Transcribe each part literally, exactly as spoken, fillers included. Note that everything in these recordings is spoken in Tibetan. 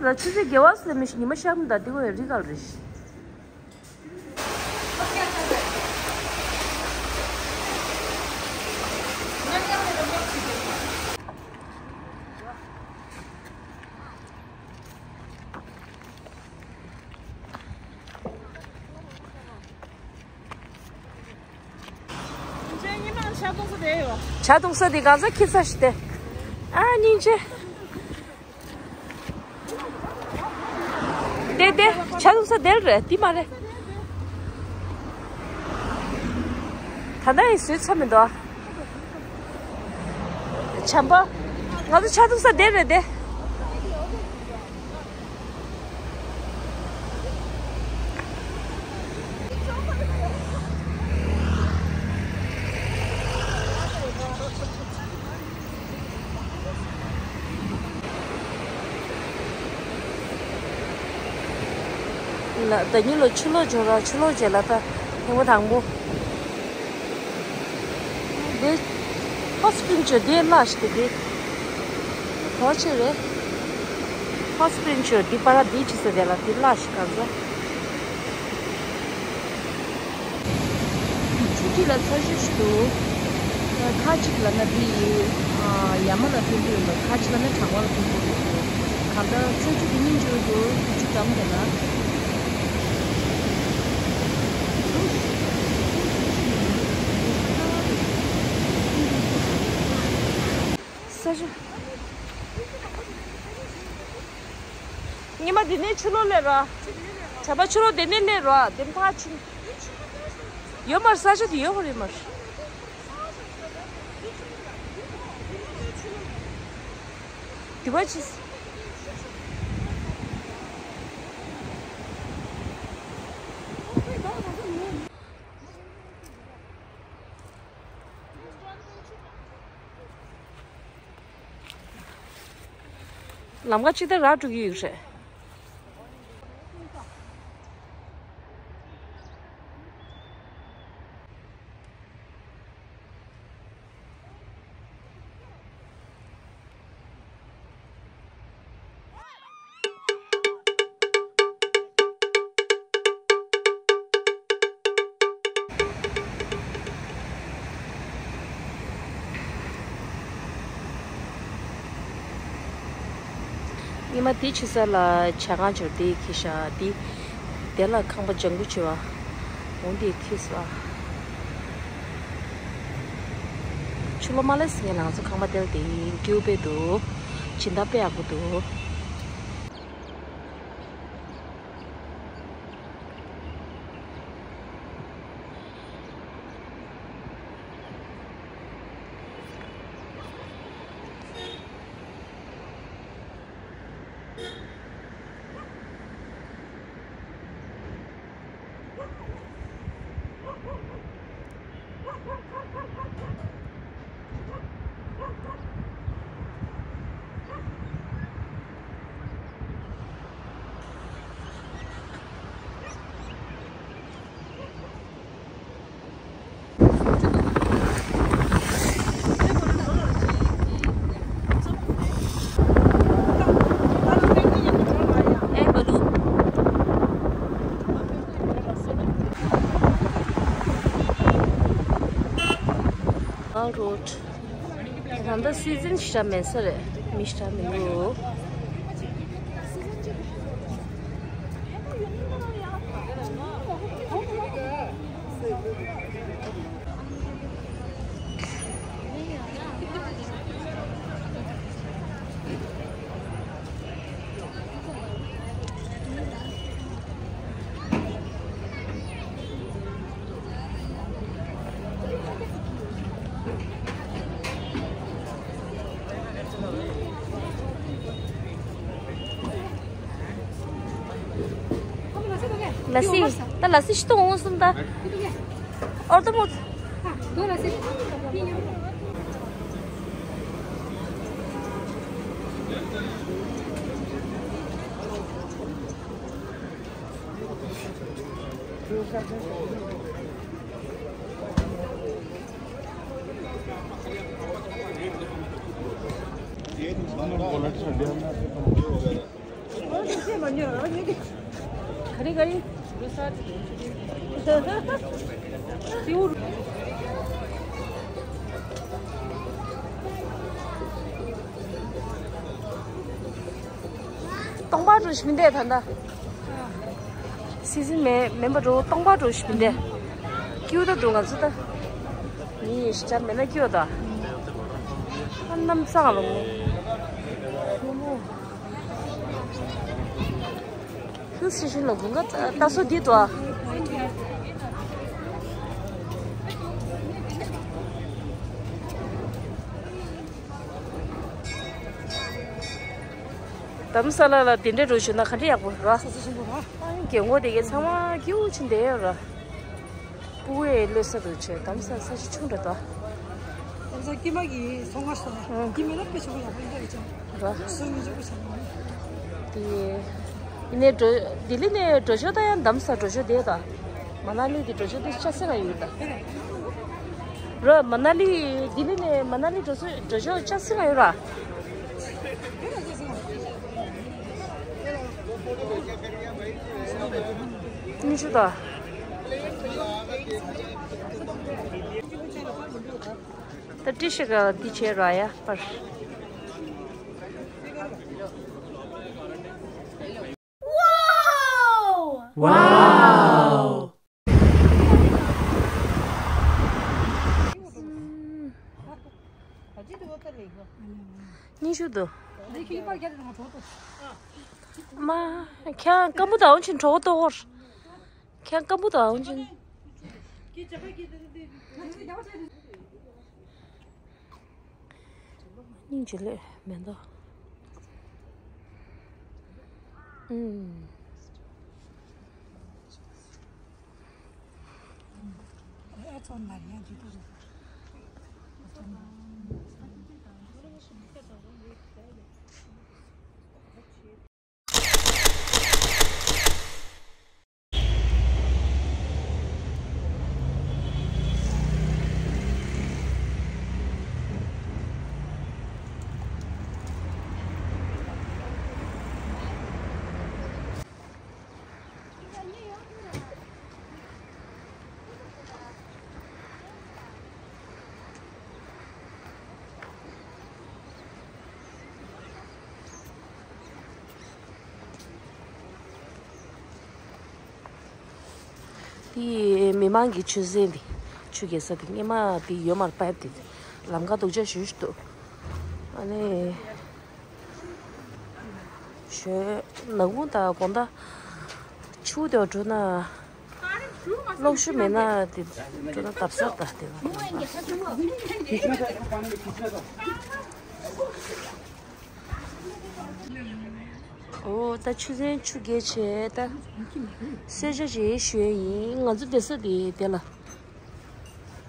ད་ཆུ་ཚོད་བརྒྱད་པ་ཙམ་ལས་མི་ཤི་ཉི་མ་ཤར་མི་འདུག་འདི་གོ་ཡ་རི་ག་རེད། ཇ་འཐུང་ས་དེ་གང་ས་ཁྱི་ས་ཞིག་སྟེ། ཨ་སྙིང་རྗེ། དེ་དེ་ཇ་འཐུང་ས་དེར་རེད་དེ་མ་རེད། ད་ལྟ་ཡི་བཟོས་ཚར་མི་འདུག་བྱམས་པ། ང་ཚོ་ཇ་འཐུང་ས་དེར་རེད་དེ། ལ་ཟླ་ཉིན་ལོ་ཕྱི་ལོགས་འབྱོར་ར་ཕྱི་ལོགས་རྗེས་ལ་ད་ཐེངས་པ་དང་པོ། འདི་ཧོ་སི་པི་རིང་ཅོ་འདི་བརླག་ཞིག་འདི་གོ་ཆེ་རེད། ཧོ་སི་པི་རིང་ཅོ་འདི་པ་ར་འདི་ཅི་ཟེར་དེ་ལ་འདི་བརླག་ཞིག་གང་ཟེར། ཆུ་ཐིགས་ལ་ཚ་ཤོས་ཤིག་འདུག་ཁ་ཅིག་ལབ་ན་འདི་ཡ་མ་ལ་ཐོན་གྱི་ཡོད་འདུག་ཁ་ཅིག་ལབ་ན་གྲང་བ་ལ་ཐོན་གྱི་ཡོད་འདུག་གང་ལྟར་ཚ་ཆུ་འདི་སྙིང་རྗེ་འདུག་ཆུ་འགྲམ་དེ་ན། ས་ཆུ། ཉི་མ་འདི་ནས་ཆུ་ལོག་སླེབས་ར། གྲྭ་པ་ཆུ་ལོག་འདི་ནས་སླེབས་ར་འདི་མཐའ་ཆུ། ཡོད་མར་ས་ཆུ་དེ་ཡོད་ཧོ་རེད་མར། དེ་བ་ཆི། ལམ་ཁ་ཅིག་ད་ར་འགྲོ་གི་ཡོད་རེད། ཉི་མ་དེ་ཕྱི་ས་ལ་ཇ་ཁང་འབྱོར་དེ་ཁྱི་ཤ་དེ། དེ་ལ་ཁང་པ་ལྗང་ཁུ་བྱེད་པ། འོང་དེ་ཁྱི་ས། ཆུ་ལོ་མ་ལ་སི་ངས་ང་ཚོ་ཁང་པ་དེར་དེ་སྐྱིད་པོ་དཔེ་འདུག་སྦྱིན་བདག་དཔེ་ཡག་པོ་འདུག Mall Road. ད་ལྟ་སི་ཛིན་ཞིག་མེད་ས་རེད། མི་ཞིག་མི་འདུག་ལ་སི། ད་ལ་སི་ཞིག་གཏོང་འོང་གསུངས་ད། ཨོར་ཏོ་མོ། སྟོང་པ་འགྲོ་ཞིག་མི་འདས་ད་ལྟ། སི་སི་མེ་མེན་པ་འགྲོ་སྟོང་པ་འགྲོ་ཞིག་མི་འདས། སྐྱིད་ད་འདུག་ང་ཚོ་ད། མི་ཡི་ཞིག་ཆར་མེད་ན་སྐྱིད་ད། ཨ་གནམ་ས་ག་ལ་ངོ་། ཧིལ་སི་ཊེ་ཤན་ལ་དགུན་ཁ་ལྟ་སོ་འདི་དོ། དྷ་རམ་ས་ལ་ལ་དེ་འདྲའི་རུ་བཞུགས་ན་ག་འདྲ་ཡག་པོ་ར། རྒན་གོག་དེ་གའི་ཚང་མ་སྐྱིད་པོ་ཕྱིན་བསྡད་ཡོད་ར། སྤུ་གུ་ཡི་གློད་ས་དུ་བྱས་དྷ་རམ་ས་ས་ཆ་ཆུང་དྲགས་དོ། དྷ་རམ་ས་དཀྱིལ་མ་གི་ཚོང་ཁང་སོ། ཨང་། དཀྱིལ་མ་ལ་དཔེ་ཆ་པོ་ཡག་པོ་ཡིན་འདྲ་ཡོད་ཅང་། ར། སོ་ངེས་ཅག་པོ་ཆགས་ཡོད། དེ། ཡིན་ནའི་འགྲོ་ལྡི་ལི་ནས་འགྲོ་ཆོག་ད་ཡང་དྷ་རམ་ས་འགྲོ་ཆོག་དེ་ད། མ་ན་ལི་དེ་འགྲོ་ཆོག་དེ་ཆ་སེ་ག་ཡོད་ད། ར་མ་ན་ལི་ལྡི་ལི་ནས་མ་ན་ལི་འགྲོ་ཆོག་འགྲོ་ཆོག་ཆ་སེ་ག་ཡོད་ར། ཉི་ཤུ་དང་། ད་ཏི་ཤི་ག་འདི་བྱས་ར་ཡ་པར། ཝའོ། ཉི་ཤུ་དུ། མ། ཁྱང་ཀ་མུ་དང་ཆིན་གྲོགས་ཏོ་ཧོར། ཁྱང་ཀ་མུ་དང་ཆིན། སྙིང་རྗེ་ལེ་མེ་མདའ། ཨུམ། དེ་མི་མང་གི་ཆུ་ཚན་དེ། ཆུ་རྐྱལ་ས་དེ་སྔས་མ་དེ་ཡོད་མར་པའིབ་དེ། ལམ་ཁ་སྡུག་ཅག་ཞུ་ཞུ་འདུག་ཨ་ནི། ཞོ་ནག་ཁུང་དང་དགོང་དག་ཆུ་དེ་བ་འགྲོ་ན། གློག་ཤུགས་མེད་ན་དེ་འགྲོ་ན་བརྡབ་གསར་དང་དེ་བ། ཨོ་ད་ཆུ་ཚན་ཆུ་རྐྱལ་བྱས་ད། གསོལ་ཇ་ཅིག་ཞུ་ཡ་ཡིན། ང་ཚོ་བསྡད་ས་དེ་དེ་ལ།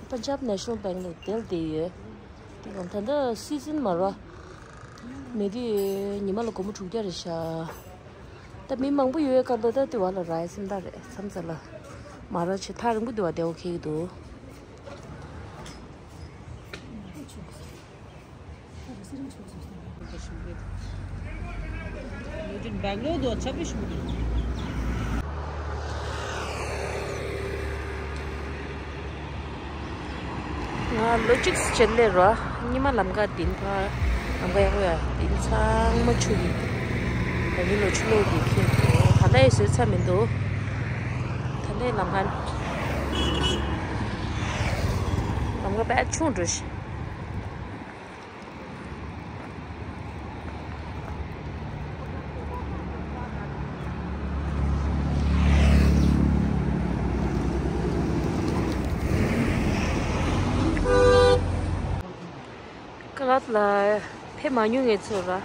Punjab National Bank ལ་དེ་ལ་བསྡད་ཡོད། དེ་གང་ད་ལྟ་སི་ཛིན་མ་རེད་བ། མེ་དུས་ཉི་མ་ལ་སྒོར་མོ་དྲུག་བརྒྱ་རེད་ཤག་ད་མི་མང་པོ་ཡོད་སྐབས་ད་ད་དེ་བ་ལ་རག་ཡ་སེམས་ཐག་རེད་བསམ་ཚར་ལ། མ་རག་ཆེ་ཐག་རིང་པོ་དེ་བ་བསྡད་ཡོད་ཁེལ་གྱི་འདུག Bangalore do acha bhi shuru. ང་ལོ་གཅིག་ཙམ་ལས་རོ། ཉི་མ་ལམ་ཁ་འདི་ཕར། ལམ་ཁ་ཡག་པོ་ཡ། འདི་ཚང་མ་ཆུ་གི། ད་ནི་ལོ་ཆུ་ལོག་གི་ཁྱེར། ད་ལྟ་ཡི་བཟོས་ཚར་མི་འདུག་ད་ལྟའི་ལམ་ཁ། ལམ་ཁ་དཔེ་ཆུང་འགྲོ་ཞིག་ཀ་ལད་ལ་ཕེབས་མ་མྱོང་ངེད་ཚོ་ར།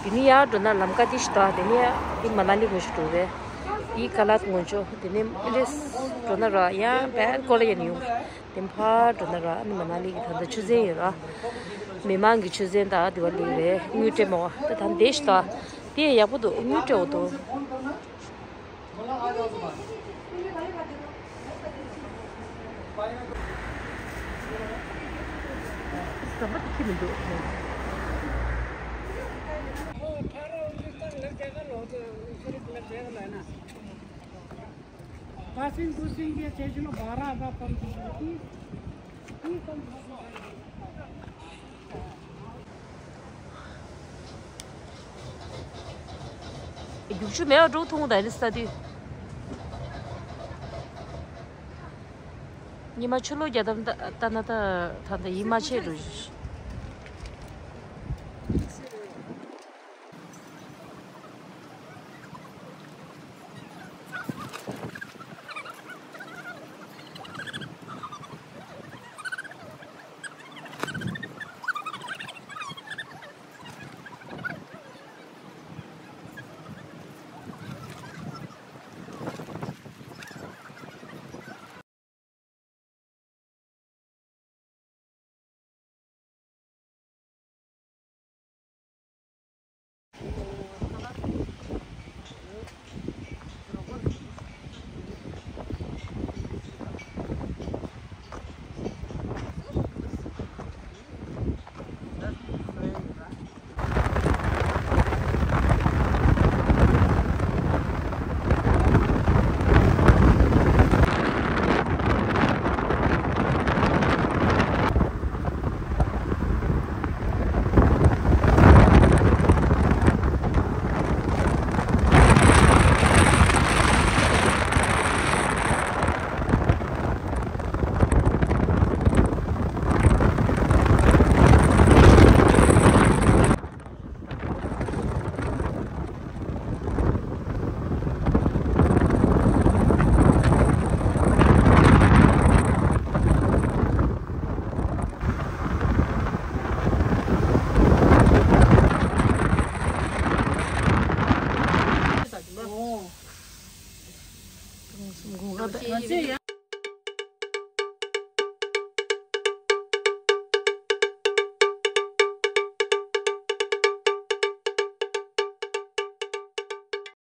དེ་ནི་ཡར་འགྲོ་ན་ལམ་ཀ་དེ་ཞིག་དང་དེ་ནི་དེ་མ་ན་ལི་ངོས་ཤིག་འགྲོ་རེད། དེ་ཀ་ལད་ངོས་ཕྱོགས་དེ་ནི་ཨིན་ཌི་ཡ་འགྲོ་ན་ར་ཡང་བལ་ཀོ་ལ་ཡ་ནས་ཡོང་། དེ་ཕར་འགྲོ་ན་ར་ཨ་ནི་མ་ན་ལི་གི་ད་ལྟ་ཆུ་ཚན་ཡོད་ར། མི་མང་གི་ཆུ་ཚན་དང་དེ་བ་ལིང་རེད། དངུལ་སྤྲད་མ་བ་ད་ད་འདི་ཞིག་དང་། དེ་ཡག་པོ་འདུག་དངུལ་སྤྲད་འོ་དོ། ཟམ་པ་དེ་ཁྱེར་མི་འདུག་ཨོ་ཕ་རོ་ལུག་ཏང་ལག་རྒྱ་གར་ལོག་ཏུ་ཤུ་རིག་ལག་རྒྱ་གར་ལ་ན། Passing, passing, ये स्टेशन बारह आधा कम। རྒྱུག་ཆུ་མེད་པ་འགྲོ་ཐུང་ད་ལི་ས་དུས། ཉི་མ་ཆུ་ལོག་རྒྱག་དམ་ལྟ་ན་ད་ད་ད་ཡིད་མ་ཆེས་འགྲོ།